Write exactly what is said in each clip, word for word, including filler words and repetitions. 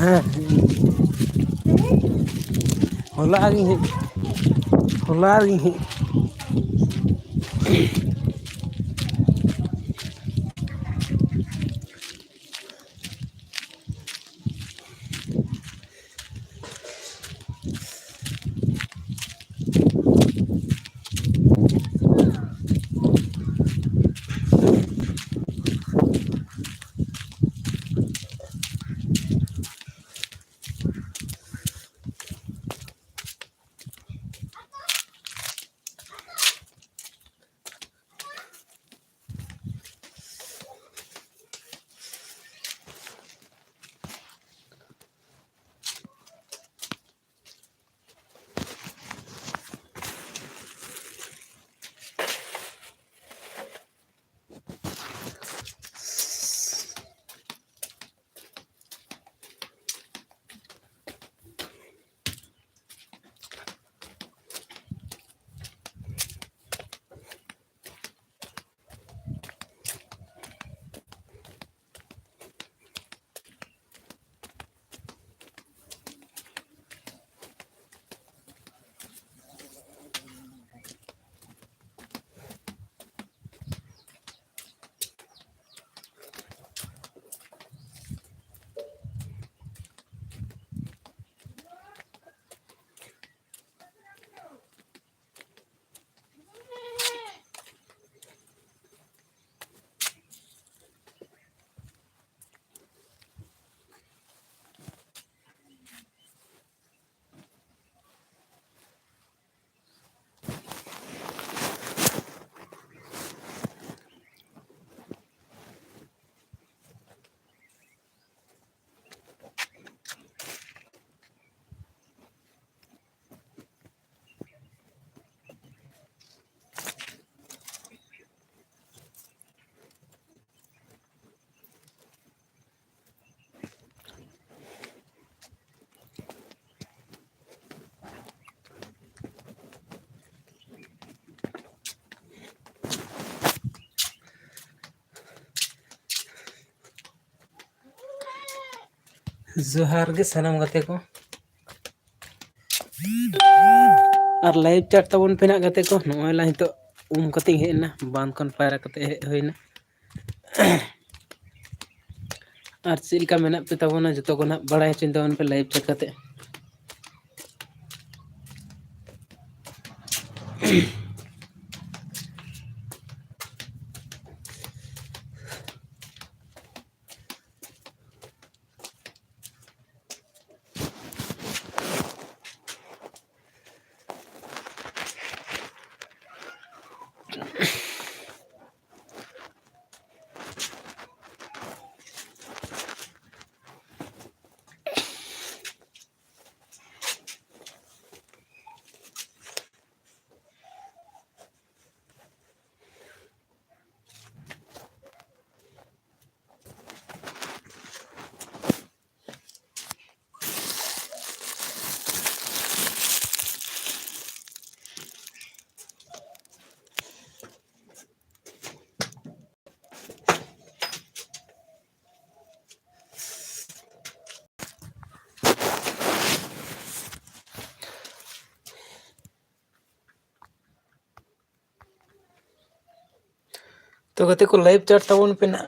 ᱦᱮᱸ᱾ ᱦᱚᱞᱟ ᱜᱤᱧ ᱦᱮᱡ, ᱦᱚᱞᱟ ᱜᱤᱧ ᱦᱮᱡ᱾ ᱡᱚᱦᱟᱨ ᱜᱮ ᱥᱟᱱᱟᱢ ᱜᱟᱛᱮ ᱠᱚ᱾ ᱟᱨ live chat ᱛᱟᱵᱚᱱ ᱯᱮ ᱱᱟᱜ ᱜᱟᱛᱮ ᱠᱚ᱾ ᱱᱚᱜᱼᱚᱭ ᱞᱟ ᱱᱤᱛᱚᱜ ᱩᱢ ᱠᱟᱛᱮᱧ ᱦᱮᱡ ᱮᱱᱟ, ᱵᱟᱸᱫᱷ ᱠᱷᱚᱱ ᱯᱟᱭᱨᱟ ᱠᱟᱛᱮ ᱦᱮᱡ ᱦᱩᱭᱱᱟ᱾ ᱟᱨ ᱪᱮᱫ ᱞᱮᱠᱟ ᱢᱮᱱᱟᱜ ᱯᱮ ᱛᱟᱵᱚᱱᱟ, ᱡᱚᱛᱚ ᱠᱚ ᱱᱟᱜ ᱵᱟᱲᱟᱭ ᱦᱚᱪᱚᱧ ᱛᱟᱵᱚᱱ ᱯᱮ live chat ᱠᱟᱛᱮ᱾ ᱛᱚ ᱜᱟᱛᱮ ᱠᱚ, live chat ᱛᱟᱵᱚᱱ ᱯᱮ ᱱᱟᱜ᱾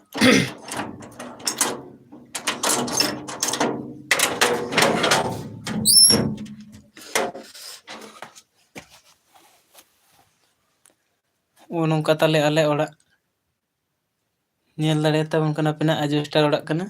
ᱱᱚᱜᱼᱚ ᱱᱚᱝᱠᱟ ᱛᱟᱞᱮ ᱟᱞᱮ ᱚᱲᱟᱜ᱾ ᱧᱮᱞ ᱫᱟᱲᱮᱭᱟᱛᱟᱵᱚᱱ ᱠᱟᱱᱟ ᱯᱮ ᱱᱟᱜ, ᱟᱡᱵᱮᱥᱴᱟᱨ ᱚᱲᱟᱜ ᱠᱟᱱᱟ᱾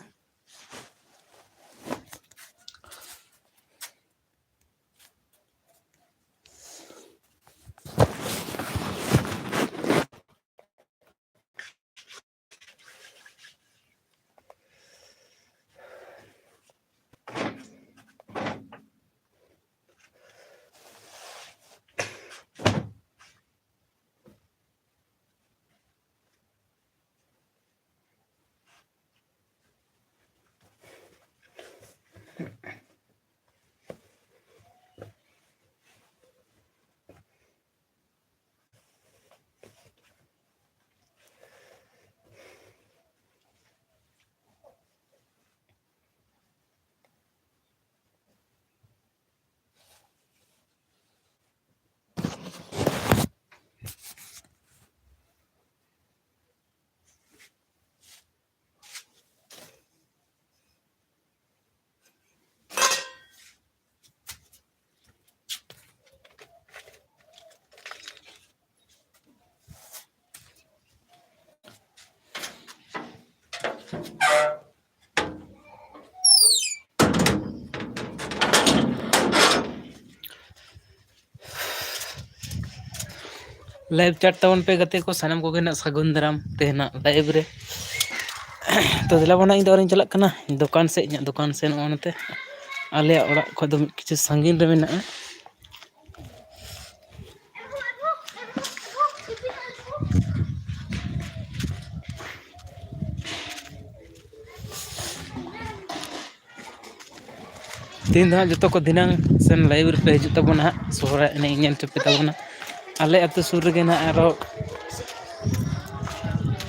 ᱞᱟᱭᱤᱵᱷ ᱪᱟᱴ ᱛᱟᱵᱚᱱ ᱯᱮ ᱜᱟᱛᱮ ᱠᱚ, ᱥᱟᱱᱟᱢ ᱠᱚᱜᱮ ᱱᱟᱜ ᱥᱟᱹᱜᱩᱱ ᱫᱟᱨᱟᱢ ᱛᱮᱦᱮᱧᱟᱜ ᱞᱟᱭᱤᱵᱷ ᱨᱮ᱾ ᱛᱚ ᱫᱮᱞᱟ ᱵᱚᱱᱟ, ᱤᱧ ᱫᱚ ᱟᱨᱤᱧ ᱪᱟᱞᱟᱜ ᱠᱟᱱᱟ ᱫᱚᱠᱟᱱ ᱥᱮᱫ, ᱤᱧᱟᱹᱜ ᱫᱚᱠᱟᱱ ᱥᱮᱫ ᱱᱚᱜᱼᱚ ᱱᱚᱛᱮ ᱟᱞᱮᱭᱟᱜ ᱚᱲᱟᱜ ᱠᱷᱚᱱ ᱫᱚ ᱢᱤᱫ ᱠᱤᱪᱷᱩ ᱥᱟᱺᱜᱤᱧ ᱨᱮ ᱢᱮᱱᱟᱜᱼᱟ᱾ ᱛᱮᱦᱮᱧ ᱫᱚ ᱦᱟᱸᱜ ᱡᱚᱛᱚ ᱠᱚ ᱫᱷᱤᱱᱟᱹᱝ ᱥᱮᱱ ᱞᱟᱭᱤᱵᱷ ᱨᱮᱯᱮ ᱦᱤᱡᱩᱜ ᱛᱟᱵᱚᱱᱟ ᱦᱟᱸᱜ, ᱥᱚᱦᱨᱟᱭ ᱮᱱᱮᱡ ᱧᱮᱞ ᱦᱚᱪᱚ ᱯᱮ ᱛᱟᱵᱚᱱᱟ᱾ ᱟᱞᱮ ᱟᱹᱛᱩ ᱥᱩᱨ ᱨᱮᱜᱮ ᱱᱟᱦᱟᱜ ᱟᱨᱚ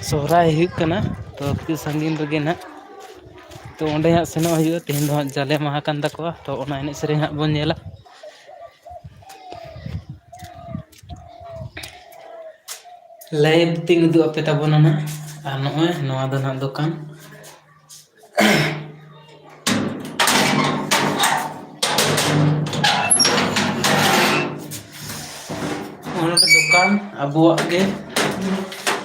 ᱥᱚᱦᱨᱟᱭ ᱦᱩᱭᱩᱜ ᱠᱟᱱᱟ, ᱛᱚ ᱠᱟᱹᱴᱤᱡ ᱥᱟᱺᱜᱤᱧ ᱨᱮᱜᱮ ᱱᱟᱦᱟᱜ᱾ ᱛᱚ ᱚᱸᱰᱮ ᱦᱟᱸᱜ ᱥᱮᱱᱚᱜ ᱦᱩᱭᱩᱜᱼᱟ᱾ ᱛᱮᱦᱮᱧ ᱫᱚ ᱦᱟᱸᱜ ᱡᱟᱞᱮ ᱢᱟᱦᱟ ᱠᱟᱱ ᱛᱟᱠᱚᱣᱟ, ᱛᱚ ᱚᱱᱟ ᱮᱱᱮᱡ ᱥᱮᱨᱮᱧ ᱦᱟᱸᱜ ᱵᱚᱱ ᱧᱮᱞᱟ᱾ ᱞᱟᱭᱤᱵᱷ ᱛᱤᱧ ᱩᱫᱩᱜ ᱟᱯᱮ ᱛᱟᱵᱚᱱᱟ ᱱᱟᱦᱟᱜ᱾ ᱟᱨ ᱱᱚᱜᱼᱚᱭ ᱱᱚᱣᱟ ᱫᱚ ᱱᱟᱦᱟᱜ ᱫᱚᱠᱟᱱ᱾ ᱱᱚᱜᱼᱚ ᱱᱚᱰᱮ ᱫᱚᱠᱟᱱ ᱟᱵᱚᱣᱟᱜ ᱜᱮ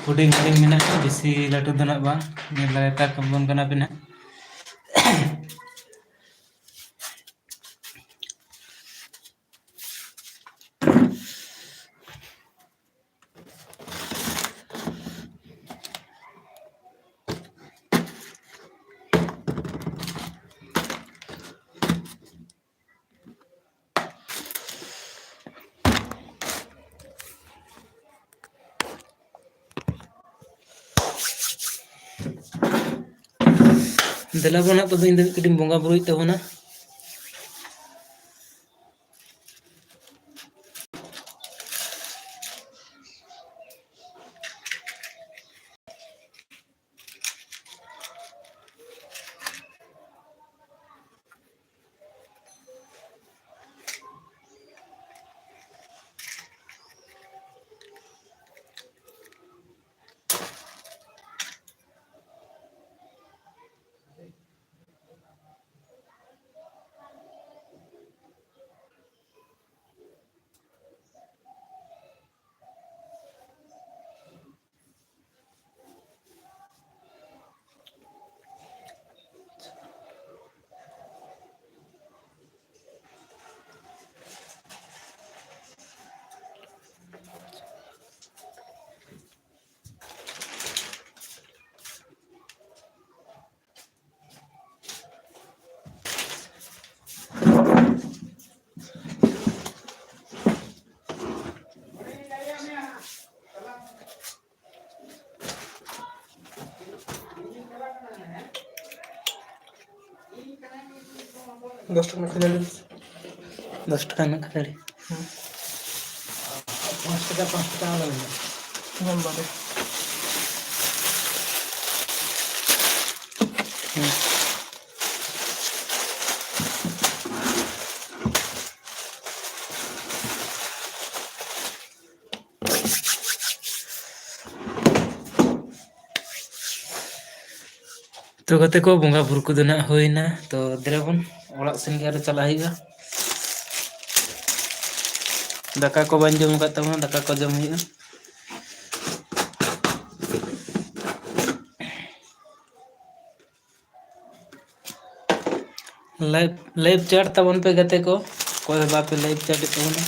ᱦᱩᱰᱤᱧ ᱦᱩᱰᱤᱧ ᱢᱮᱱᱟᱜᱼᱟ, ᱵᱮᱥᱤ ᱞᱟᱹᱴᱩ ᱫᱚ ᱱᱟᱜ ᱵᱟᱝ᱾ ᱧᱮᱞ ᱫᱟᱲᱮᱭᱟᱛᱟ ᱠᱚ ᱵᱚᱱ ᱠᱟᱱᱟ ᱯᱮ ᱱᱟᱜ᱾ ᱫᱮᱞᱟ ᱵᱚᱱ ᱦᱟᱸᱜ ᱛᱚᱵᱮ, ᱤᱧ ᱫᱚ ᱢᱤᱫ ᱠᱟᱹᱴᱤᱡ ᱤᱧ ᱵᱚᱸᱜᱟ ᱵᱩᱨᱩᱭᱮᱫ ᱛᱟᱵᱚᱱᱟ᱾ ᱫᱚᱥ ᱴᱟᱠᱟ ᱨᱮᱱᱟᱜ ᱠᱷᱟᱹᱡᱟᱹᱲᱤ᱾ ᱫᱚᱥ ᱴᱟᱠᱟ ᱨᱮᱱᱟᱜ ᱠᱷᱟᱹᱡᱟᱹᱲᱤ᱾ ᱦᱮᱸ᱾ ᱯᱟᱸᱪ ᱴᱟᱠᱟ, ᱯᱟᱸᱪ ᱴᱟᱠᱟ ᱟᱞᱟᱫᱟ ᱢᱮᱱᱟᱜᱼᱟ᱾ ᱡᱚᱢ ᱵᱟᱨᱮ᱾ ᱦᱮᱸ᱾ ᱛᱚ ᱜᱟᱛᱮ ᱠᱚ, ᱵᱚᱸᱜᱟ ᱵᱩᱨᱩ ᱠᱚᱫᱚ ᱱᱟᱜ ᱦᱩᱭᱱᱟ᱾ ᱛᱚ ᱫᱮᱞᱟ ᱵᱚᱱ, ᱚᱲᱟᱜ ᱥᱮᱱ ᱜᱮ ᱟᱨᱚ ᱪᱟᱞᱟᱜ ᱦᱩᱭᱩᱜᱼᱟ᱾ ᱫᱟᱠᱟ ᱠᱚ ᱵᱟᱹᱧ ᱡᱚᱢ ᱟᱠᱟᱫ ᱛᱟᱵᱚᱱᱟ, ᱫᱟᱠᱟ ᱠᱚ ᱡᱚᱢ ᱦᱩᱭᱩᱜᱼᱟ᱾ ᱞᱟᱭᱤᱵᱷ, ᱞᱟᱭᱤᱵᱷ ᱪᱮᱴ ᱛᱟᱵᱚᱱ ᱯᱮ ᱜᱟᱛᱮ ᱠᱚ, ᱚᱠᱚᱭ ᱦᱚᱸ ᱵᱟᱯᱮ ᱞᱟᱭᱤᱵᱷ ᱪᱮᱴ ᱮᱫ ᱛᱟᱵᱚᱱᱟ᱾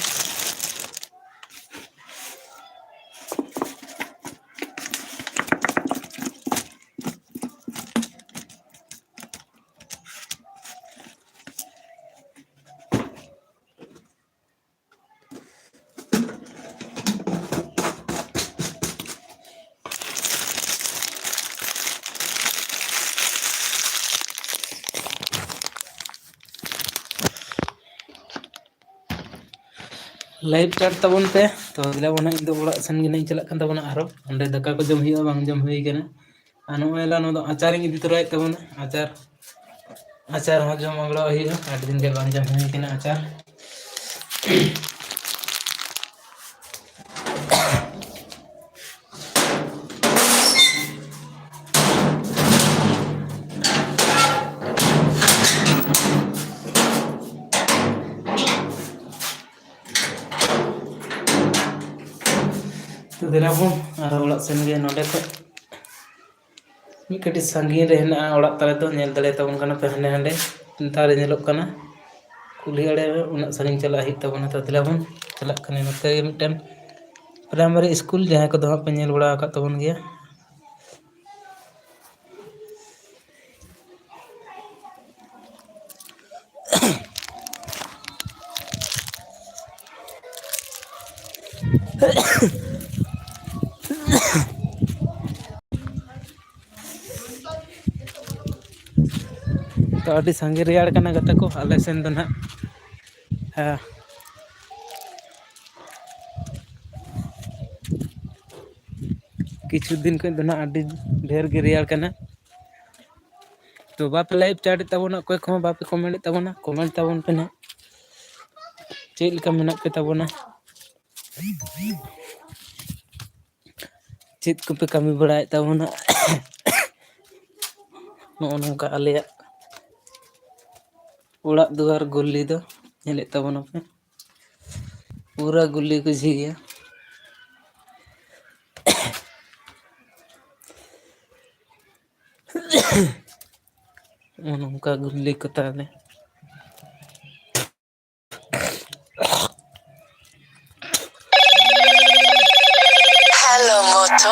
ᱞᱟᱭᱤᱵᱷ ᱪᱮᱴ ᱛᱟᱵᱚᱱ ᱯᱮ᱾ ᱛᱚ ᱫᱮᱞᱟ ᱵᱚᱱ ᱦᱟᱸᱜ, ᱤᱧ ᱫᱚ ᱚᱲᱟᱜ ᱥᱮᱱ ᱜᱮ ᱱᱟᱜ ᱤᱧ ᱪᱟᱞᱟᱜ ᱠᱟᱱ ᱛᱟᱵᱚᱱᱟ᱾ ᱟᱨᱚ ᱚᱸᱰᱮ ᱫᱟᱠᱟ ᱠᱚ ᱡᱚᱢ ᱦᱩᱭᱩᱜᱼᱟ, ᱵᱟᱝ ᱡᱚᱢ ᱦᱩᱭ ᱠᱟᱱᱟ᱾ ᱟᱨ ᱱᱚᱜᱼᱚᱭ ᱞᱟ ᱱᱚᱣᱟ ᱫᱚ ᱟᱪᱟᱨᱤᱧ ᱤᱫᱤ ᱛᱚᱨᱟᱭᱮᱫ ᱛᱟᱵᱚᱱᱟ᱾ ᱟᱪᱟᱨ, ᱟᱪᱟᱨ ᱦᱚᱸ ᱡᱚᱢ ᱟᱸᱜᱽᱲᱟᱣ ᱦᱩᱭᱩᱜᱼᱟ, ᱟᱹᱰᱤ ᱫᱤᱱ ᱜᱮ ᱵᱟᱝ ᱡᱚᱢ ᱦᱩᱭ ᱠᱟᱱᱟ ᱟᱪᱟᱨ᱾ ᱛᱚ ᱫᱮᱞᱟ ᱵᱚᱱ ᱟᱨᱚ ᱚᱲᱟᱜ ᱥᱮᱱ ᱜᱮ᱾ ᱱᱚᱸᱰᱮ ᱠᱷᱚᱡ ᱢᱤᱫ ᱠᱟᱹᱴᱤᱡ ᱥᱟᱺᱜᱤᱧ ᱨᱮ ᱦᱮᱱᱟᱜᱼᱟ ᱚᱲᱟᱜ ᱛᱟᱞᱮ ᱫᱚ, ᱧᱮᱞ ᱫᱟᱲᱮᱭᱟᱛᱟᱵᱚᱱ ᱠᱟᱱᱟ ᱯᱮ ᱦᱟᱸᱰᱮ ᱦᱟᱸᱰᱮ ᱫᱟᱨᱮ ᱧᱮᱞᱚᱜ ᱠᱟᱱᱟ᱾ ᱠᱩᱞᱦᱤ ᱟᱲᱮ ᱨᱮ ᱩᱱᱟᱹᱜ ᱥᱟᱺᱜᱤᱧ ᱪᱟᱞᱟᱜ ᱦᱩᱭᱩᱜ ᱛᱟᱵᱚᱱᱟ᱾ ᱛᱚ ᱫᱮᱞᱟ ᱵᱚᱱ ᱪᱟᱞᱟᱜ ᱠᱟᱱᱟ᱾ ᱱᱚᱛᱮ ᱜᱮ ᱢᱤᱫᱴᱮᱱ ᱯᱨᱟᱭᱢᱟᱨᱤ ᱥᱠᱩᱞ, ᱡᱟᱦᱟᱸᱭ ᱠᱚᱫᱚ ᱦᱟᱸᱜ ᱯᱮ ᱧᱮᱞ ᱵᱟᱲᱟ ᱟᱠᱟᱫ ᱛᱟᱵᱚᱱ ᱜᱮᱭᱟ᱾ ᱛᱚ ᱟᱹᱰᱤ ᱥᱟᱸᱜᱮ ᱨᱮᱭᱟᱲ ᱠᱟᱱᱟ ᱜᱟᱛᱮ ᱠᱚ ᱟᱞᱮ ᱥᱮᱱ ᱫᱚ ᱱᱟᱦᱟᱜ᱾ ᱦᱮᱸ, ᱠᱤᱪᱷᱩ ᱫᱤᱱ ᱠᱷᱚᱱ ᱫᱚ ᱱᱟᱦᱟᱜ ᱟᱹᱰᱤ ᱰᱷᱮᱨ ᱜᱮ ᱨᱮᱭᱟᱲ ᱠᱟᱱᱟ᱾ ᱛᱚ ᱵᱟᱯᱮ ᱞᱟᱭᱤᱵᱷ ᱪᱟᱴ ᱮᱫ ᱛᱟᱵᱚᱱᱟ, ᱚᱠᱚᱭ ᱠᱚᱦᱚᱸ ᱵᱟᱯᱮ ᱠᱚᱢᱮᱱᱴ ᱮᱫ ᱛᱟᱵᱚᱱᱟ, ᱠᱚᱢᱮᱱᱴ ᱛᱟᱵᱚᱱ ᱯᱮ ᱱᱟᱦᱟᱜ᱾ ᱪᱮᱫ ᱞᱮᱠᱟ ᱢᱮᱱᱟᱜ ᱯᱮ ᱛᱟᱵᱚᱱᱟ? ᱪᱮᱫ ᱠᱚᱯᱮ ᱠᱟᱹᱢᱤ ᱵᱟᱲᱟᱭᱮᱫ ᱛᱟᱵᱚᱱᱟ? ᱱᱚᱜᱼᱚ ᱱᱚᱝᱠᱟ ᱟᱞᱮᱭᱟᱜ ᱚᱲᱟᱜ ᱫᱩᱣᱟᱹᱨ ᱜᱩᱞᱤ ᱫᱚ ᱧᱮᱞᱮᱫ ᱛᱟᱵᱚᱱᱟᱯᱮ, ᱯᱩᱨᱟᱹ ᱜᱩᱞᱤ ᱠᱚ ᱡᱷᱤᱡ ᱜᱮᱭᱟ᱾ ᱱᱚᱜᱼᱚ ᱱᱚᱝᱠᱟ ᱜᱩᱞᱤ ᱠᱚ ᱛᱟᱦᱞᱮ᱾ Hello, moto.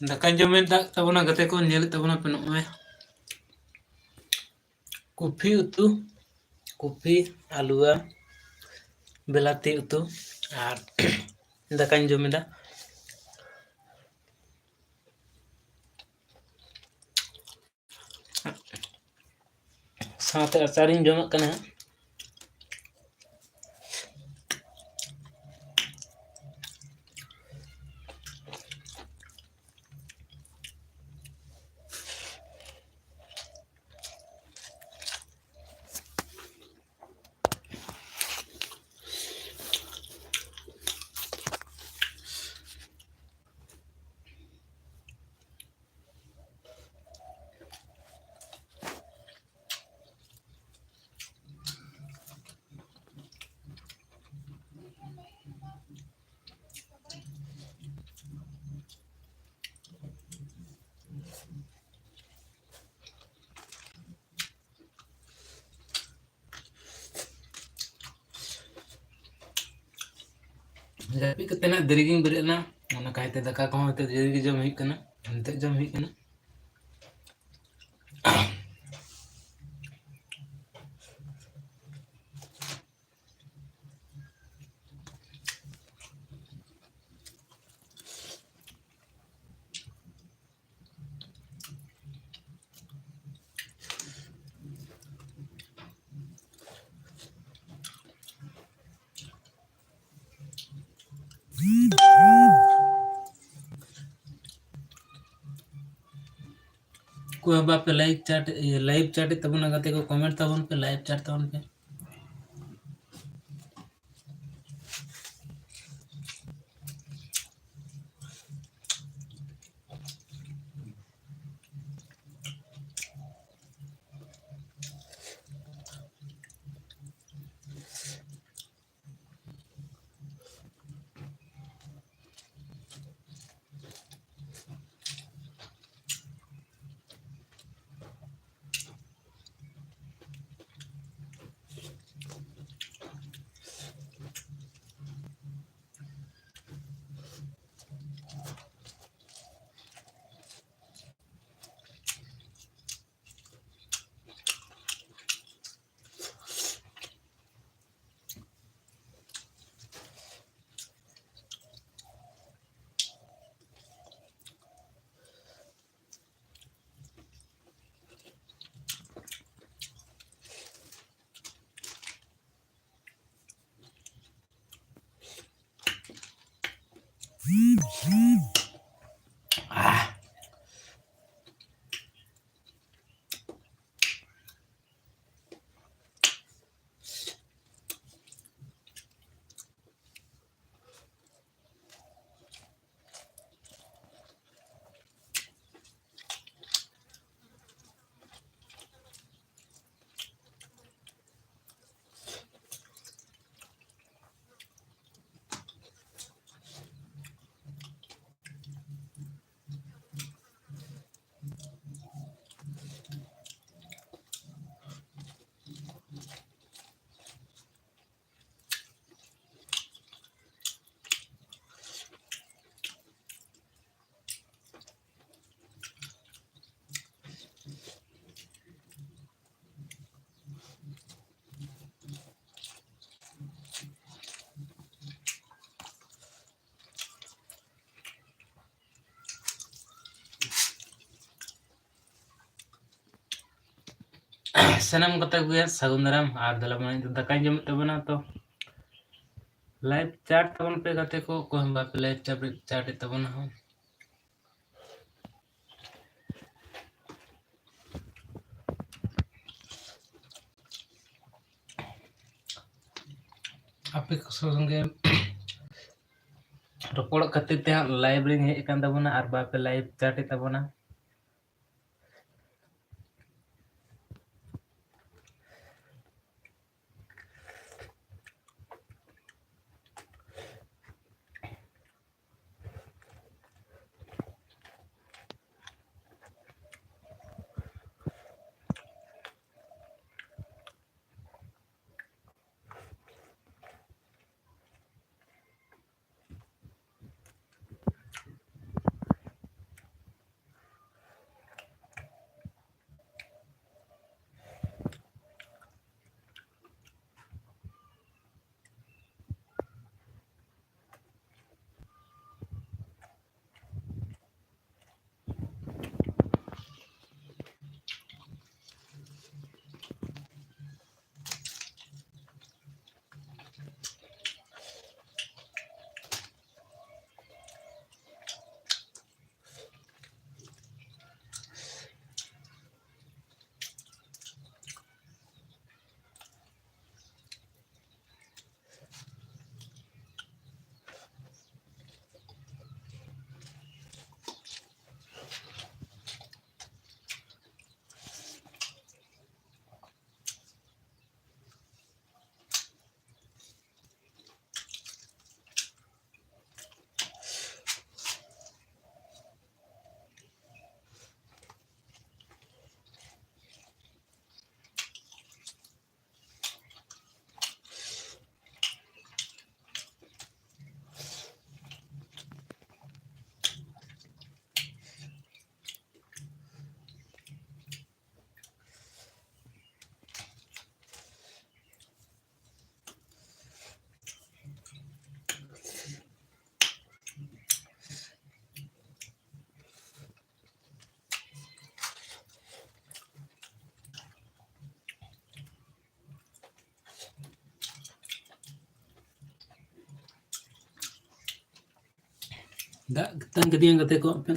ᱫᱟᱠᱟᱧ ᱡᱚᱢᱮᱫ ᱛᱟᱵᱚᱱᱟ ᱜᱟᱛᱮ ᱠᱚ, ᱧᱮᱞᱮᱫ ᱛᱟᱵᱚᱱᱟ ᱯᱮ ᱱᱚᱜᱼᱚᱭ ᱠᱚᱯᱷᱤ ᱩᱛᱩ, ᱠᱚᱯᱷᱤ, ᱟᱞᱩᱣᱟ, ᱵᱮᱞᱟᱛᱤ ᱩᱛᱩ ᱟᱨ ᱫᱟᱠᱟᱧ ᱡᱚᱢᱮᱫᱟ᱾ ᱥᱟᱶᱛᱮ ᱟᱪᱟᱨᱤᱧ ᱡᱚᱢᱟᱜ ᱠᱟᱱᱟ ᱦᱟᱸᱜ᱾ ᱡᱟᱹᱯᱤᱫ ᱠᱟᱛᱮ ᱱᱟᱜ ᱫᱮᱨᱤ ᱜᱤᱧ ᱵᱮᱨᱮᱫ ᱮᱱᱟ, ᱚᱱᱟ ᱠᱟᱭᱛᱮ ᱫᱟᱠᱟ ᱠᱚᱦᱚᱸ ᱱᱤᱛᱚᱜ ᱫᱮᱨᱤ ᱜᱮ ᱡᱚᱢ ᱦᱩᱭᱩᱜ ᱠᱟᱱᱟ, ᱱᱤᱛᱚᱜ ᱡᱚᱢ ᱦᱩᱭᱩᱜ ᱠᱟᱱᱟ᱾ ᱚᱠᱚᱭ ᱦᱚᱸ ᱵᱟᱯᱮ live chat, ᱤᱭᱟᱹ, live chat ᱮᱫ ᱛᱟᱵᱚᱱᱟ ᱜᱟᱛᱮ ᱠᱚ, comment ᱛᱟᱵᱚᱱ ᱯᱮ, live chat ᱛᱟᱵᱚᱱ ᱯᱮ᱾ ᱟᱦ᱾ ᱥᱟᱱᱟᱢ ᱠᱚᱛᱮ ᱠᱚᱜᱮ ᱥᱟᱹᱜᱩᱱ ᱫᱟᱨᱟᱢ᱾ ᱟᱨ ᱫᱮᱞᱟ ᱵᱚᱱ, ᱱᱤᱛᱚᱜ ᱫᱟᱠᱟᱧ ᱡᱚᱢᱮᱫ ᱛᱟᱵᱚᱱᱟ᱾ ᱛᱚ live chat ᱛᱟᱵᱚᱱ ᱯᱮ ᱜᱟᱛᱮ ᱠᱚ, ᱚᱠᱚᱭ ᱦᱚᱸ ᱵᱟᱯᱮ live chat, chat ᱮᱫ ᱛᱟᱵᱚᱱᱟ ᱦᱚᱸ᱾ ᱟᱯᱮ ᱠᱚ ᱥᱚᱸᱜᱮ ᱨᱚᱯᱚᱲᱚᱜ ᱠᱷᱟᱹᱛᱤᱨ ᱛᱮ ᱦᱟᱸᱜ live ᱨᱤᱧ ᱦᱮᱡ ᱟᱠᱟᱱ ᱛᱟᱵᱚᱱᱟ, ᱟᱨ ᱵᱟᱯᱮ live chat ᱮᱫ ᱛᱟᱵᱚᱱᱟ᱾ ᱫᱟᱜ ᱛᱮᱛᱟᱝ ᱠᱟᱹᱫᱤᱧᱟ ᱜᱟᱛᱮ ᱠᱚ, ᱟᱯᱮ?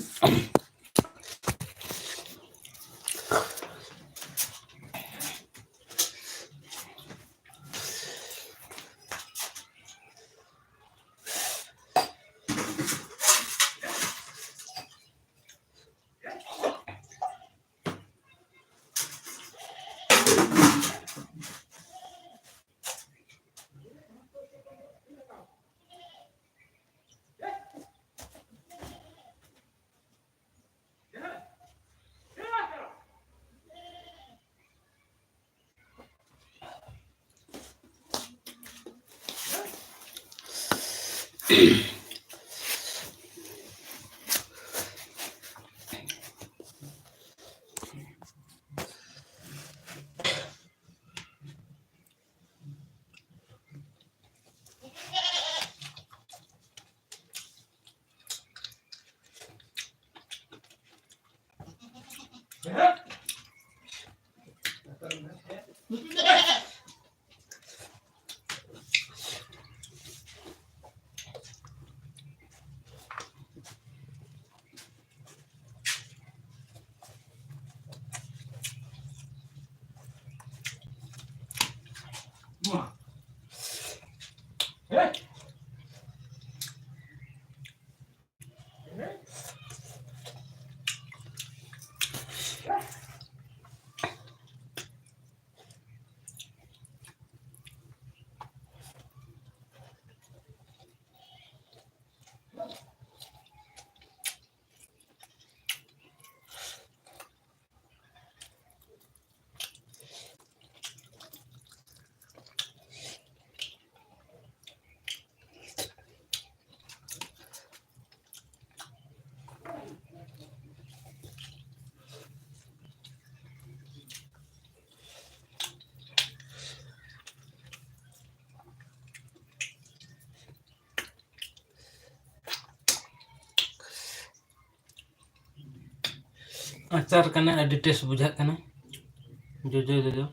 ᱟᱪᱟᱨ ᱠᱟᱱᱟ, ᱟᱹᱰᱤ ᱴᱮᱥᱴ ᱵᱩᱡᱷᱟᱹᱜ ᱠᱟᱱᱟ᱾ ᱡᱚᱡᱚ, ᱡᱚᱡᱚ᱾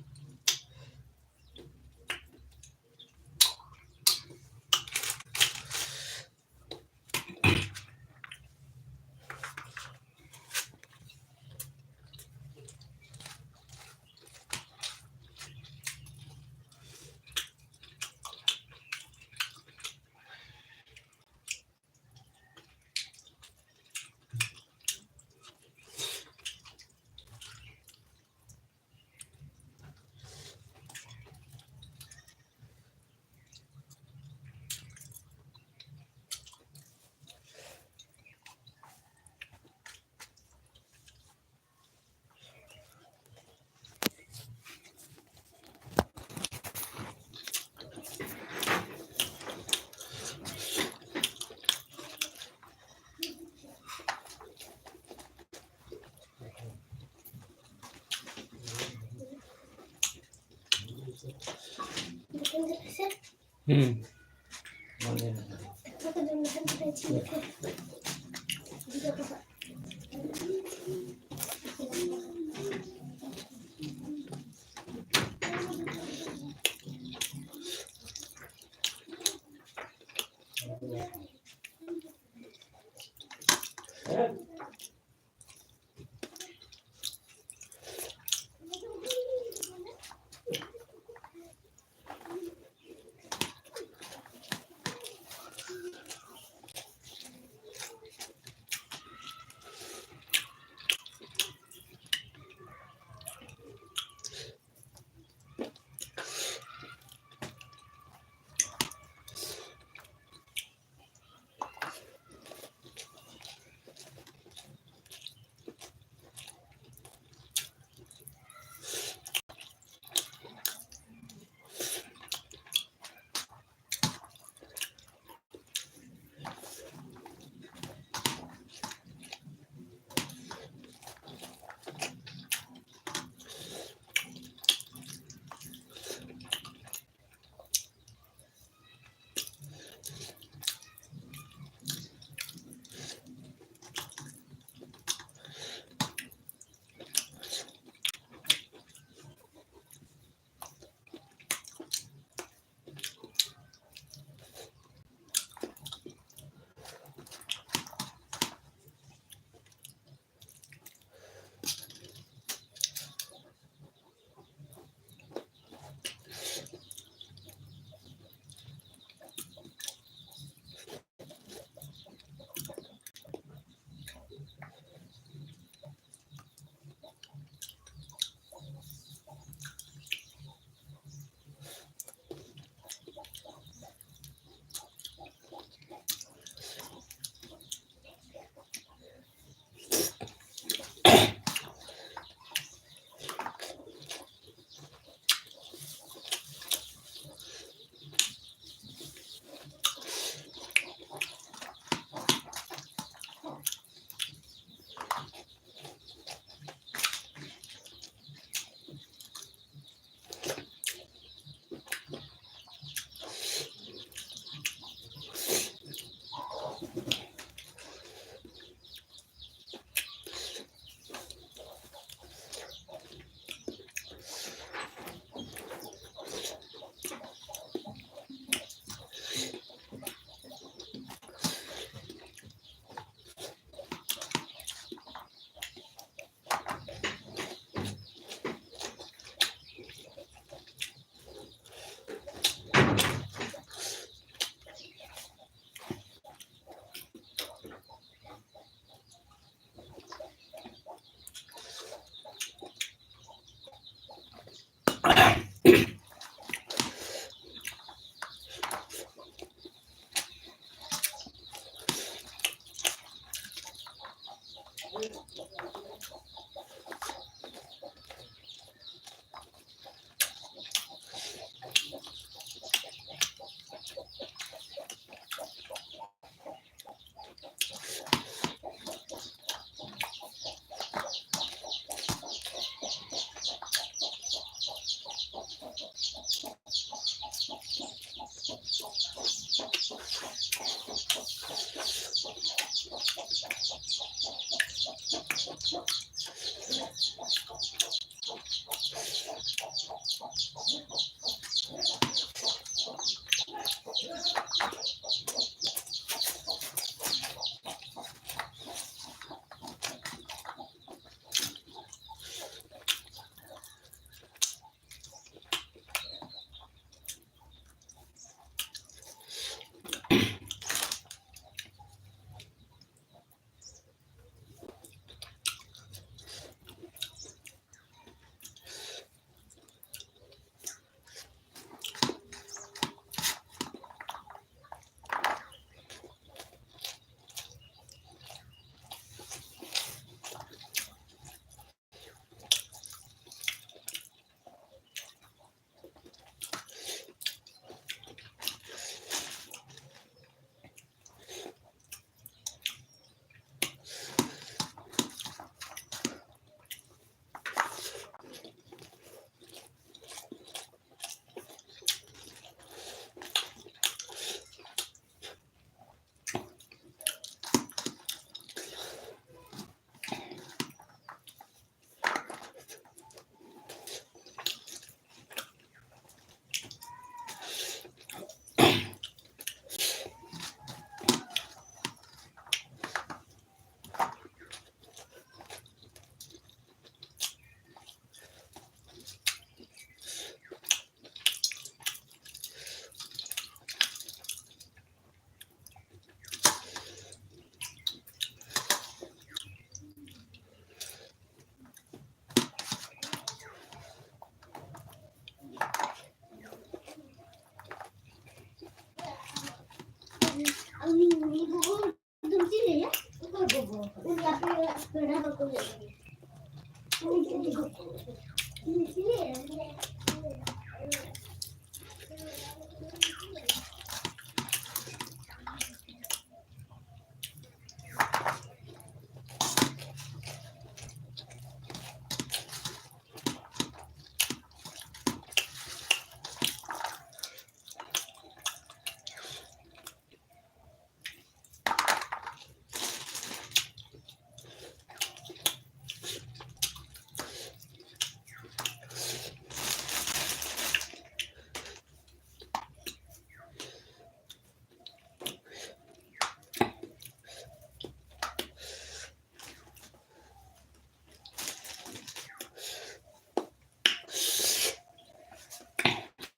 ᱦᱩᱸ᱾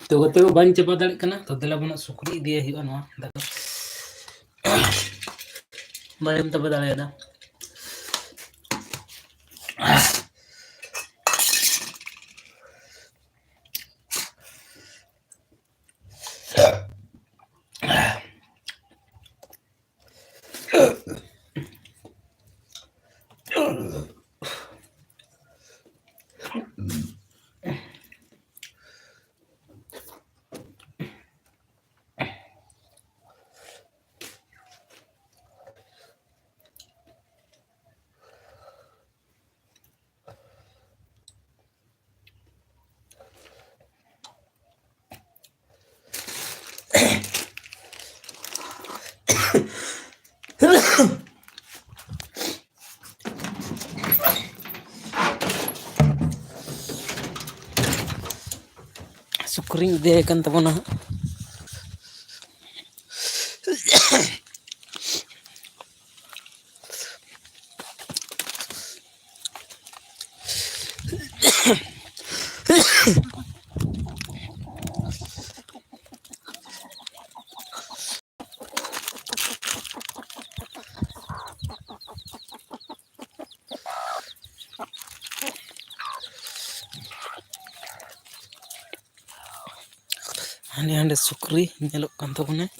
ᱛᱚ ᱜᱟᱛᱮ ᱠᱚ, ᱵᱟᱹᱧ ᱪᱟᱵᱟ ᱫᱟᱲᱮᱭᱟᱜ ᱠᱟᱱᱟ, ᱛᱚ ᱫᱮᱞᱟ ᱵᱚᱱ ᱥᱩᱠᱨᱤ ᱤᱫᱤᱭᱮ ᱦᱩᱭᱩᱜᱼᱟ ᱱᱚᱣᱟ ᱫᱟᱠᱟ᱾ ᱵᱟᱹᱧ ᱪᱟᱵᱟ ᱫᱟᱲᱮᱭᱟᱫᱟ᱾ ᱥᱩᱠᱨᱤᱧ ᱤᱫᱤᱭᱟᱭ ᱠᱟᱱ ᱛᱟᱵᱚᱱᱟ ᱦᱟᱸᱜ᱾ ᱦᱟᱸᱰᱮ ᱦᱟᱸᱰᱮ ᱥᱩᱠᱨᱤ ᱧᱮᱞᱚᱜ ᱠᱟᱱ ᱛᱟᱵᱚᱱᱟᱭ᱾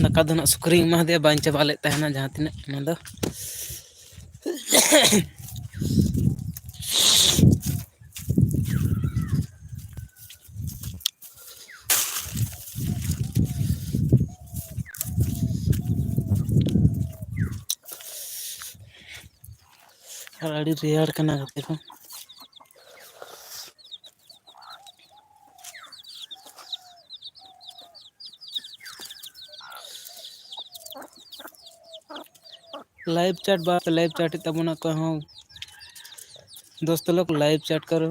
ᱫᱟᱠᱟ ᱫᱚ ᱱᱟᱜ ᱥᱩᱠᱨᱤᱧ ᱮᱢᱟ ᱫᱮᱭᱟ, ᱵᱟᱹᱧ ᱪᱟᱵᱟ ᱞᱮᱫ ᱛᱟᱦᱮᱱᱟ ᱡᱟᱦᱟᱸ ᱛᱤᱱᱟᱹᱜ ᱚᱱᱟ ᱫᱚ᱾ ᱟᱨ ᱟᱹᱰᱤ ᱨᱮᱭᱟᱲ ᱠᱟᱱᱟ ᱜᱟᱛᱮ ᱠᱚ᱾ Live chat ᱵᱟ, live chat ᱮᱫ ᱛᱟᱵᱚᱱᱟ ᱚᱠᱚᱭ ᱦᱚᱸ᱾ दोस्त लोग, live chat करो।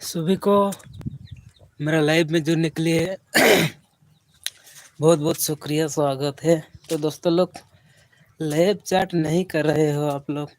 सभी को मेरा लाइव में जुड़ने के लिए बहुत बहुत शुक्रिया, स्वागत है। तो दोस्तों लोग, लाइव चैट नहीं कर रहे हो आप लोग।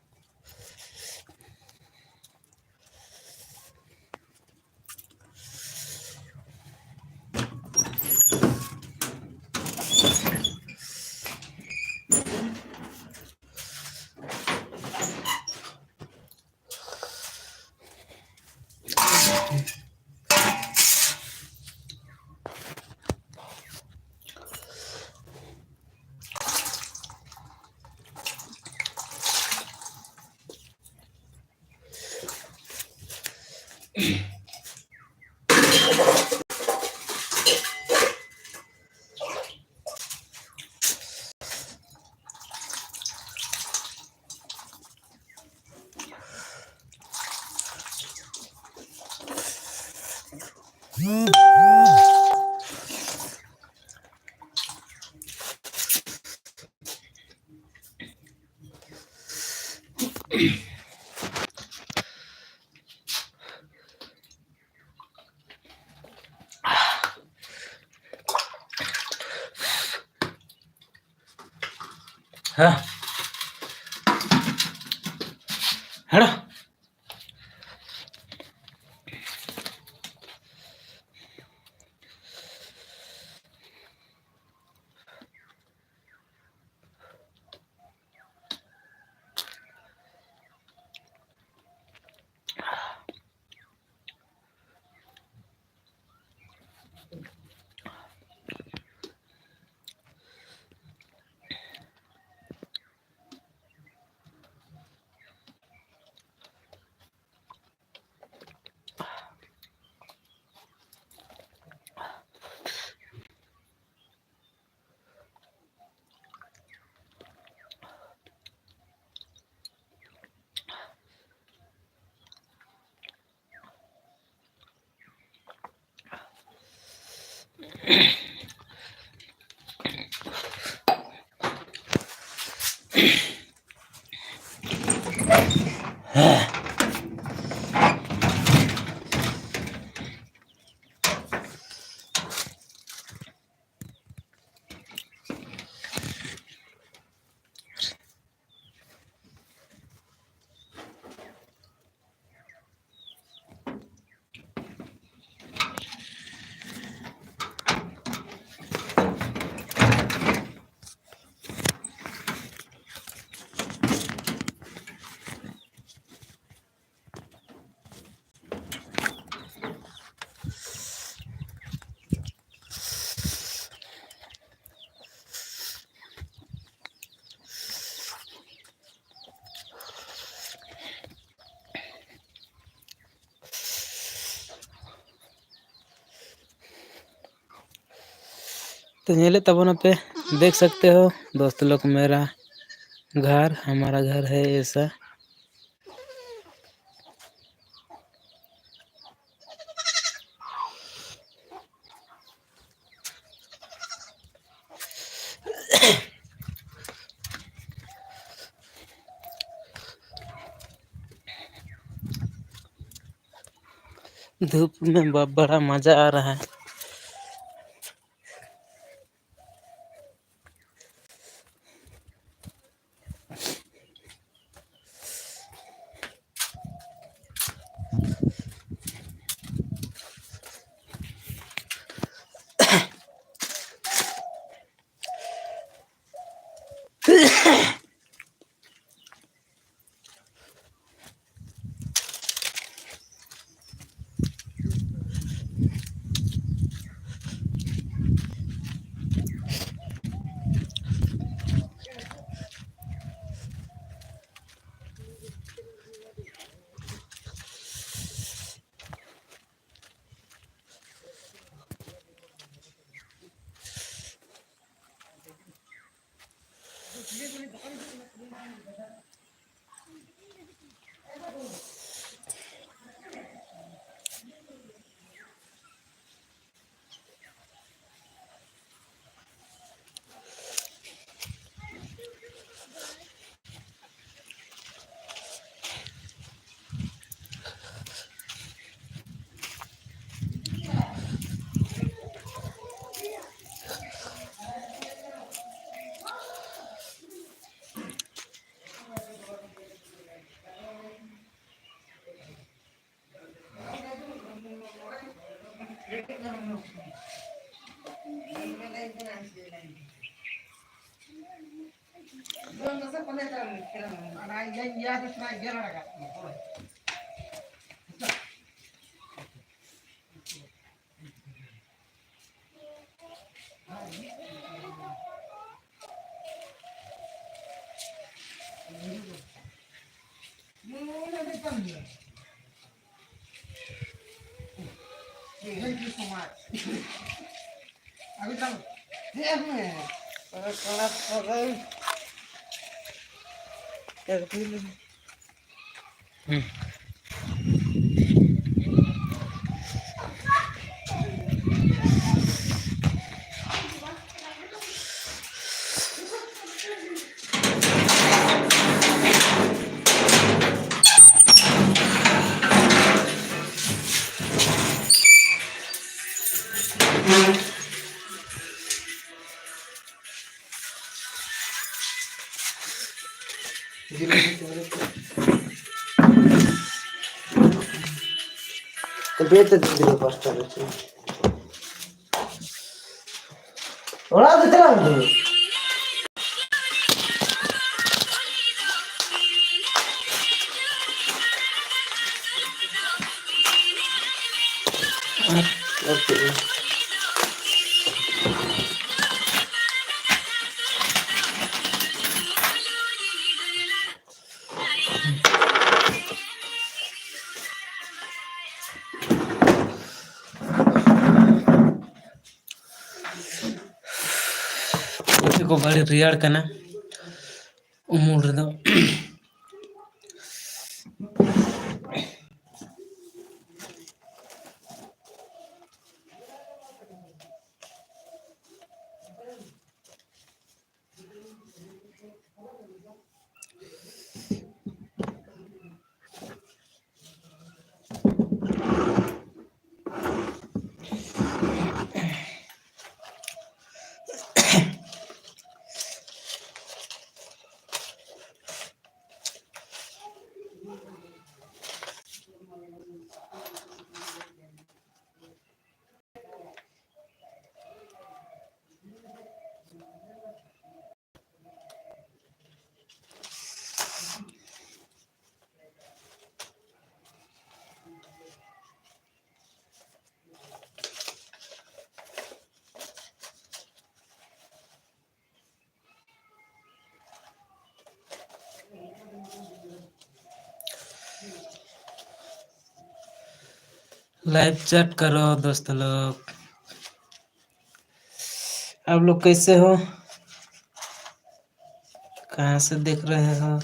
ᱦᱮᱸ, ᱦᱮᱲᱚ᱾ तो ᱧᱮᱞᱮᱫ ᱛᱟᱵᱚᱱᱟᱯᱮ, देख सकते हो दोस्त लोग, मेरा घर, हमारा घर है ऐसा। धूप में ब-, बड़ा मजा आ रहा है। Thank you so much. Abhi tam, eh, eh, para, para, para. ᱵᱮᱨᱮᱫ ᱛᱮ ᱫᱩᱲᱩᱵ ᱯᱟᱥᱴᱟ ᱨᱮ᱾ ᱚᱲᱟᱜ ᱫᱚ ᱪᱟᱞᱟᱜ ᱢᱮ᱾ ᱟᱨ ᱪᱮᱫ ᱦᱚᱸ᱾ ᱯᱩᱛᱷᱤ ᱠᱚ ᱵᱟᱹᱲᱤ ᱨᱮᱭᱟᱲ ᱠᱟᱱᱟ ᱩᱢᱩᱞ ᱨᱮᱫᱚ᱾ लाइव चैट करो दोस्त लोग। आप लोग कैसे हो? कहाँ से देख रहे हो?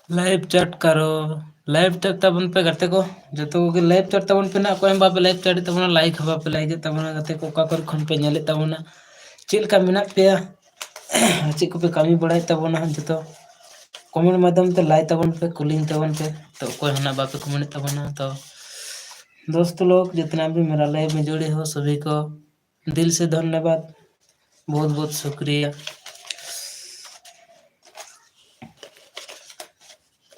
Live chat ᱠᱟᱨᱚ, live chat ᱛᱟᱵᱚᱱ ᱯᱮ ᱜᱟᱛᱮ ᱠᱚ, ᱡᱚᱛᱚ ᱠᱚᱜᱮ live chat ᱛᱟᱵᱚᱱ ᱯᱮ ᱱᱟᱜ᱾ ᱚᱠᱚᱭ ᱦᱚᱸ ᱵᱟᱯᱮ live chat ᱮᱫ ᱛᱟᱵᱚᱱᱟ, like ᱦᱚᱸ ᱵᱟᱯᱮ like ᱮᱫ ᱛᱟᱵᱚᱱᱟ ᱜᱟᱛᱮ ᱠᱚ᱾ ᱚᱠᱟ ᱠᱚᱨᱮ ᱠᱷᱚᱱ ᱯᱮ ᱧᱮᱞᱮᱫ ᱛᱟᱵᱚᱱᱟ, ᱪᱮᱫ ᱞᱮᱠᱟ ᱢᱮᱱᱟᱜ ᱯᱮᱭᱟ, ᱪᱮᱫ ᱠᱚᱯᱮ ᱠᱟᱹᱢᱤ ᱵᱟᱲᱟᱭᱮᱫ ᱛᱟᱵᱚᱱᱟ, ᱡᱚᱛᱚ comment ᱢᱟᱫᱽᱫᱷᱚᱢ ᱛᱮ ᱞᱟᱹᱭ ᱛᱟᱵᱚᱱ ᱯᱮ, ᱠᱩᱞᱤᱧ ᱛᱟᱵᱚᱱ ᱯᱮ᱾ ᱛᱚ ᱚᱠᱚᱭ ᱦᱚᱸ ᱱᱟᱜ ᱵᱟᱯᱮ comment ᱮᱫ ᱛᱟᱵᱚᱱᱟ᱾ ᱛᱚ दोस्तों लोग, जितना भी मेरा live में जुड़े हो सभी को दिल से धन्यवाद, बहुत बहुत शुक्रिया।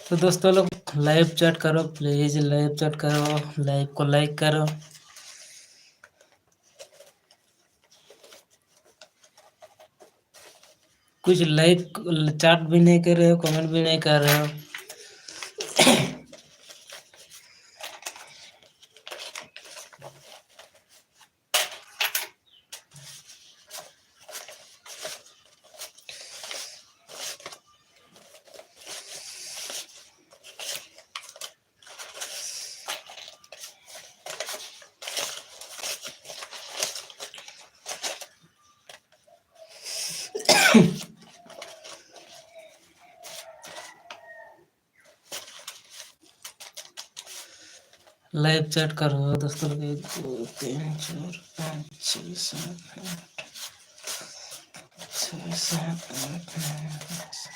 तो दोस्तों लोग, live chat करो प्लीज, live chat करो, live को like करो। कुछ लाइव चैट भी नहीं कर रहे हो, कमेंट भी नहीं कर रहे हो। लाइव चैट करो दोस्तों लोग, एक, दो, तीन, चार, पाँच, छः, सात, आठ, छः, सात, आठ, नौ, दस।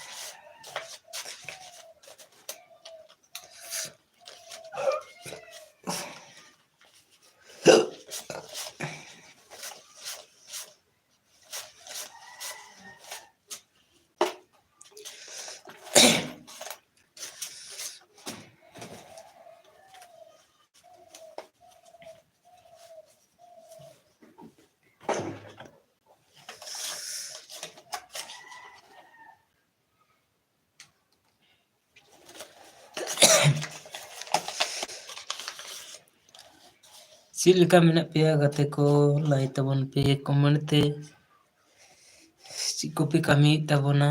ᱪᱮᱫ ᱞᱮᱠᱟ ᱢᱮᱱᱟᱜ ᱯᱮᱭᱟ ᱜᱟᱛᱮ ᱠᱚ? ᱞᱟᱹᱭ ᱛᱟᱵᱚᱱ ᱯᱮ ᱠᱚᱢᱮᱱᱴ ᱛᱮ, ᱪᱮᱫ ᱠᱚᱯᱮ ᱠᱟᱹᱢᱤᱭᱮᱫ ᱛᱟᱵᱚᱱᱟ?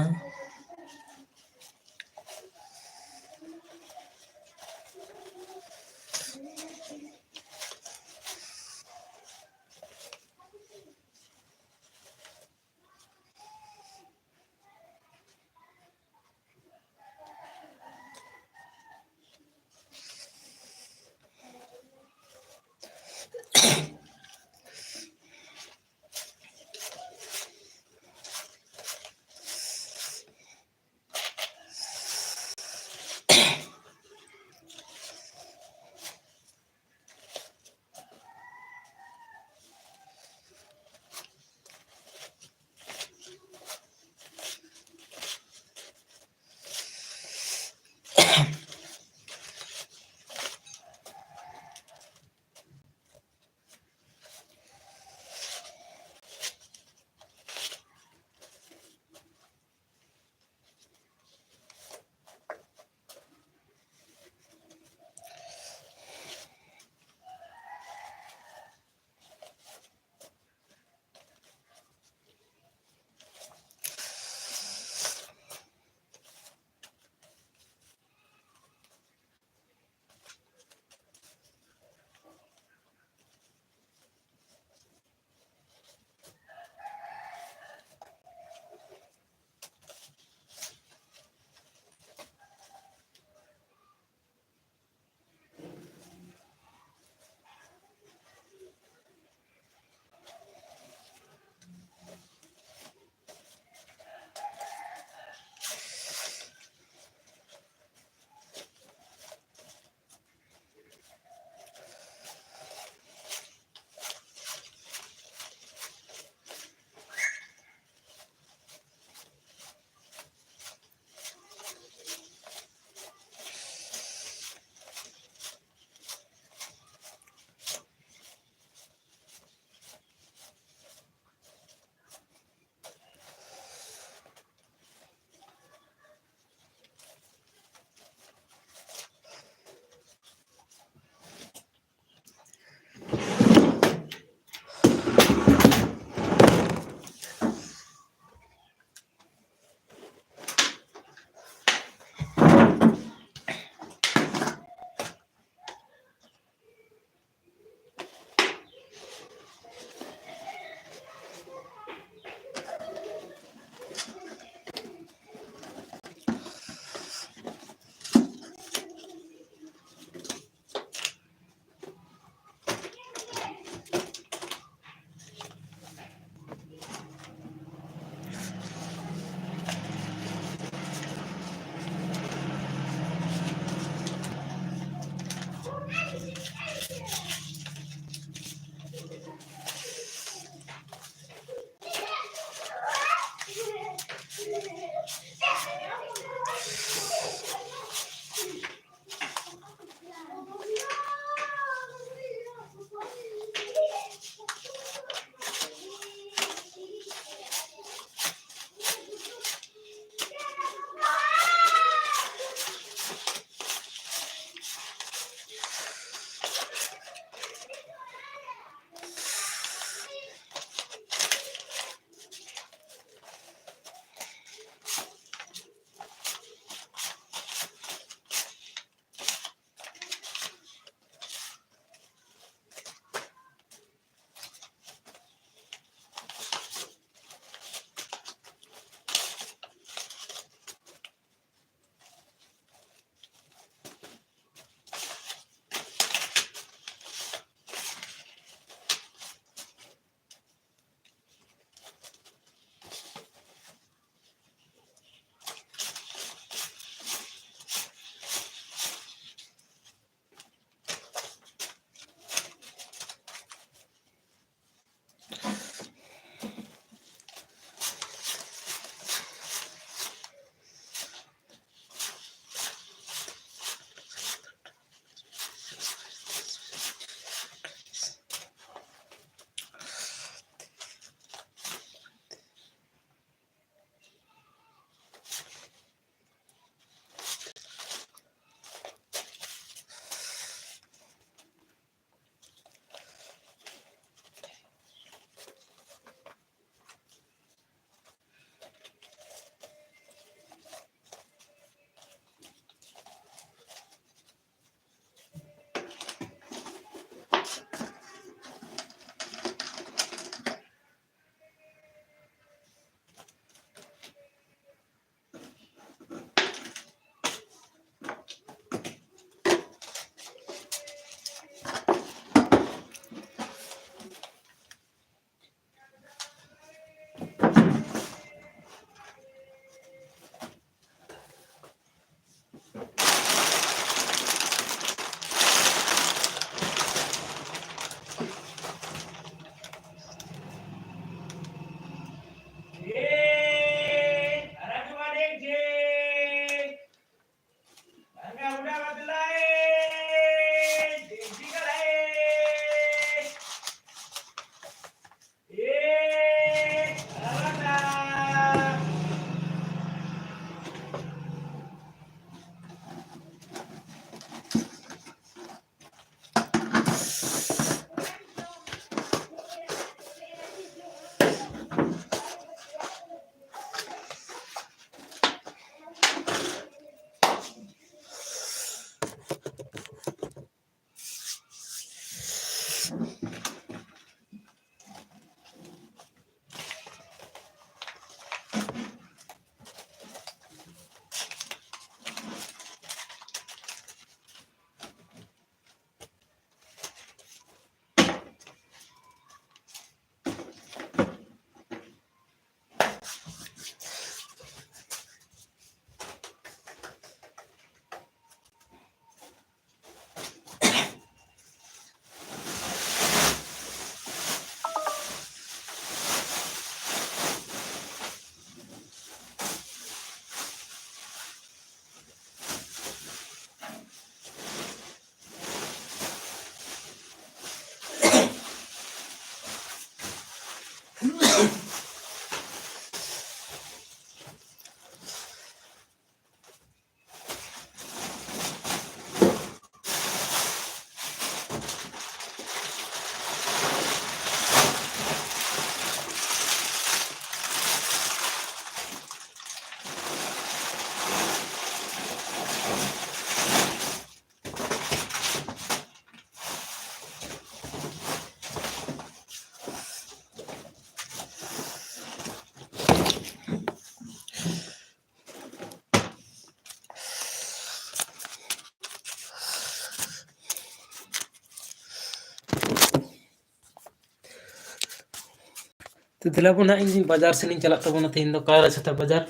ᱛᱚ ᱫᱮᱞᱟ ᱵᱚᱱ ᱦᱟᱸᱜ, ᱤᱧ ᱵᱟᱡᱟᱨ ᱥᱮᱱ ᱤᱧ ᱪᱟᱞᱟᱜ ᱛᱟᱵᱚᱱᱟ ᱛᱮᱦᱮᱧ ᱫᱚ, ᱠᱟᱭᱨᱟ ᱪᱷᱟᱛᱟ ᱵᱟᱡᱟᱨ᱾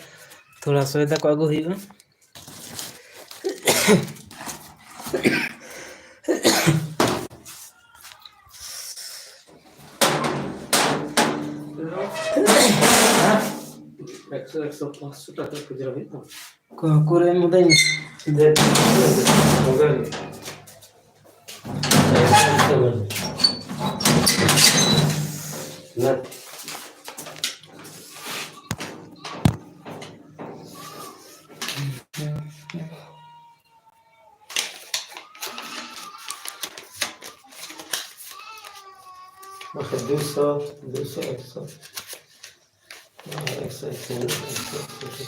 ᱛᱷᱚᱲᱟ ᱥᱚᱭᱫᱟ ᱠᱚ ᱟᱹᱜᱩ ᱦᱩᱭᱩᱜᱼᱟ᱾ ᱮᱠᱥᱚ, ᱮᱠᱥᱚ, ᱯᱟᱸᱪᱥᱚ ᱴᱟᱠᱟ ᱠᱷᱩᱪᱨᱟ ᱦᱩᱭᱩᱜ ᱛᱟᱢᱟ᱾ ᱠᱚ-, ᱠᱚᱨᱮ ᱢᱚᱫᱟᱧ᱾ ᱫᱮ, ᱢᱚᱫᱟᱧ᱾ ᱵᱟᱠᱷᱟᱡ ᱫᱩᱥᱚ, ᱫᱩᱥᱚ, ᱮᱠᱥᱚ᱾ ᱮᱠᱥᱚ, ᱮᱠᱥᱚ, ᱮᱠᱥᱚ, ᱮᱠᱥᱚ᱾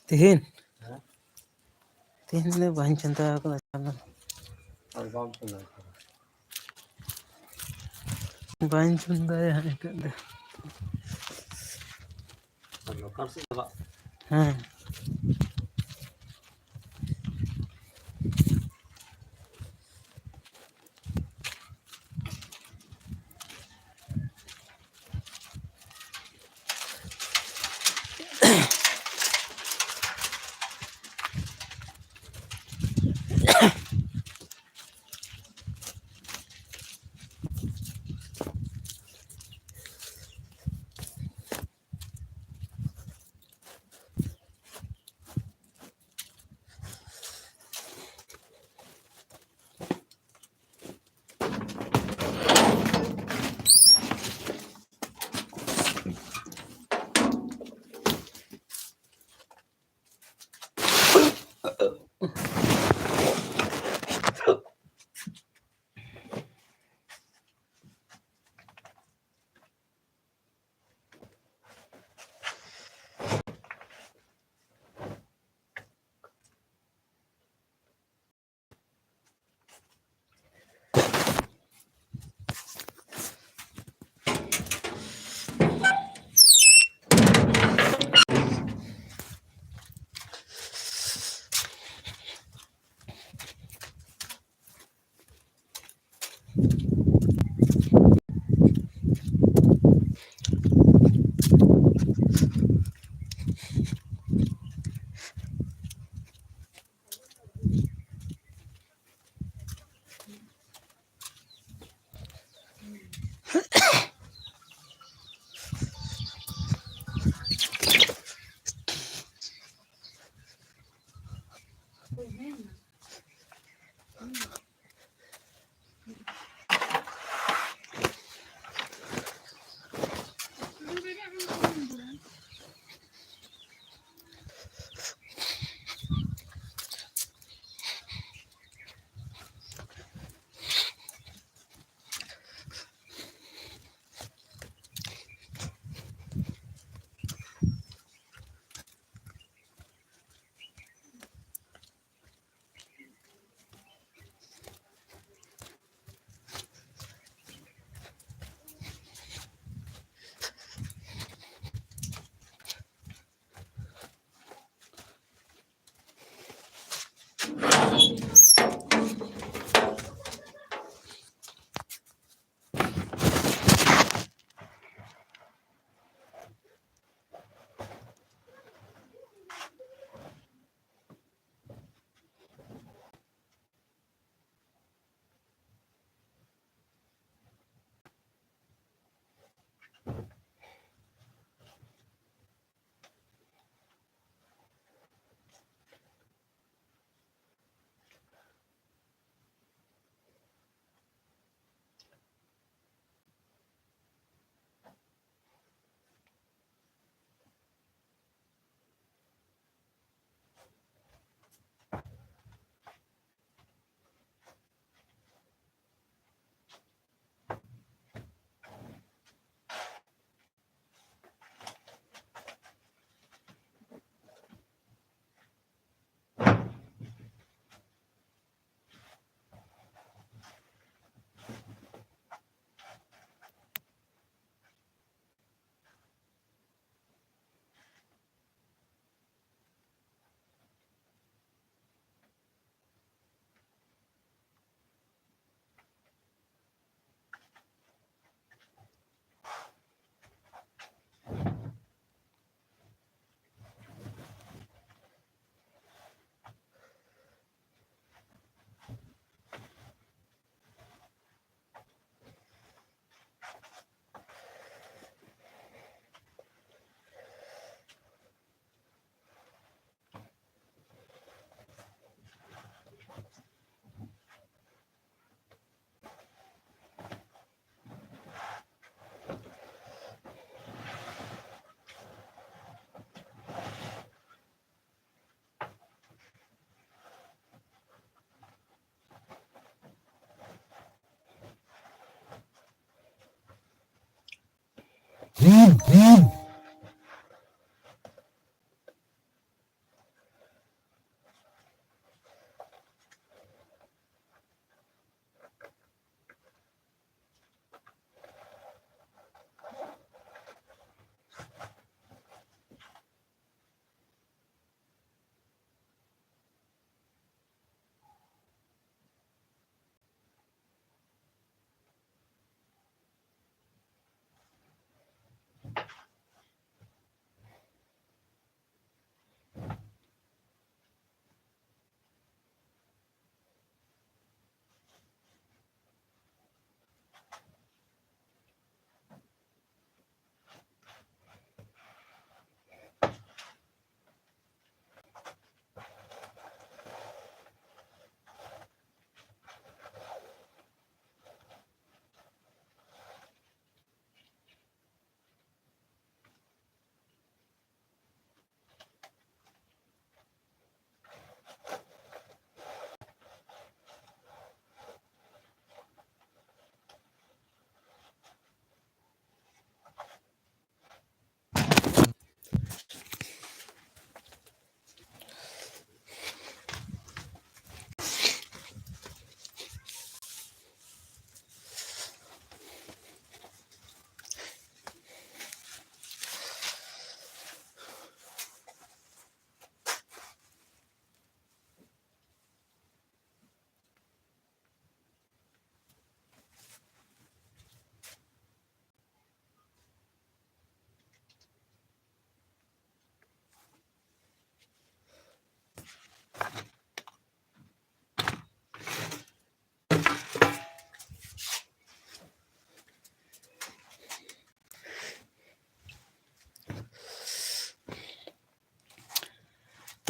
ᱛᱤᱦᱤᱧ? ᱦᱮᱸ᱾ ᱛᱤᱦᱤᱧ ᱫᱚ ᱵᱟᱹᱧ ᱪᱚᱸᱫᱟ ᱟᱠᱟᱫᱟ ᱪᱟ ᱫᱚ᱾ ᱟᱨ ᱵᱟᱢ ᱪᱚᱸᱫᱟ ᱟᱠᱟᱫᱟ? ᱵᱟᱹᱧ ᱪᱚᱸᱫᱟᱭᱟ ᱦᱟᱸᱜ ᱱᱤᱛᱚᱜ ᱫᱚ᱾ ᱟᱨ ᱞᱳᱠᱟᱞ ᱥᱮᱫ ᱪᱟᱞᱟᱜ᱾ ᱦᱮᱸ᱾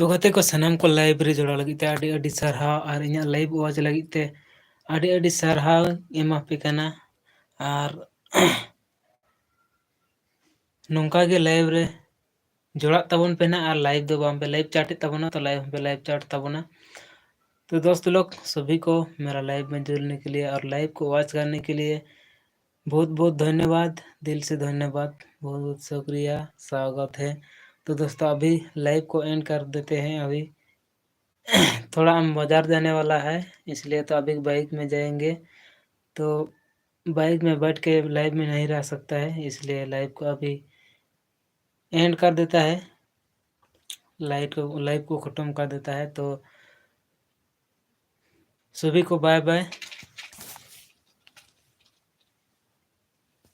ᱛᱚ ᱜᱟᱛᱮ ᱠᱚ, ᱥᱟᱱᱟᱢ ᱠᱚ live ᱨᱮ ᱡᱚᱲᱟᱣ ᱞᱟᱹᱜᱤᱫ ᱛᱮ ᱟᱹᱰᱤ ᱟᱹᱰᱤ ᱥᱟᱨᱦᱟᱣ, ᱟᱨ ᱤᱧᱟᱹᱜ live watch ᱞᱟᱹᱜᱤᱫ ᱛᱮ ᱟᱹᱰᱤ ᱟᱹᱰᱤ ᱥᱟᱨᱦᱟᱣ ᱮᱢᱟ ᱯᱮ ᱠᱟᱱᱟ᱾ ᱟᱨ ᱱᱚᱝᱠᱟ ᱜᱮ live ᱨᱮ ᱡᱚᱲᱟᱜ ᱛᱟᱵᱚᱱ ᱯᱮ ᱱᱟᱜ, ᱟᱨ live ᱫᱚ ᱵᱟᱝ ᱯᱮ live chat ᱮᱫ ᱛᱟᱵᱚᱱᱟ, ᱛᱚ live ᱦᱚᱸ ᱯᱮ live chat ᱛᱟᱵᱚᱱᱟ᱾ तो दोस्त लोग, सभी को मेरा live में जुड़ने के लिए और live को watch करने के लिए बहुत बहुत धन्यवाद, दिल से धन्यवाद, बहुत बहुत शुक्रिया, स्वागत है। तो दोस्तों, अभी लाइव को एंड कर देते हैं। अभी थोड़ा हम बाजार जाने वाला है, इसलिए तो अभी बाइक में जाएंगे। तो बाइक में बैठ के लाइव में नहीं रह सकता है, इसलिए लाइव को अभी एंड कर देता है, लाइव को लाइव को ख़त्म कर देता है। तो सभी को बाय बाय,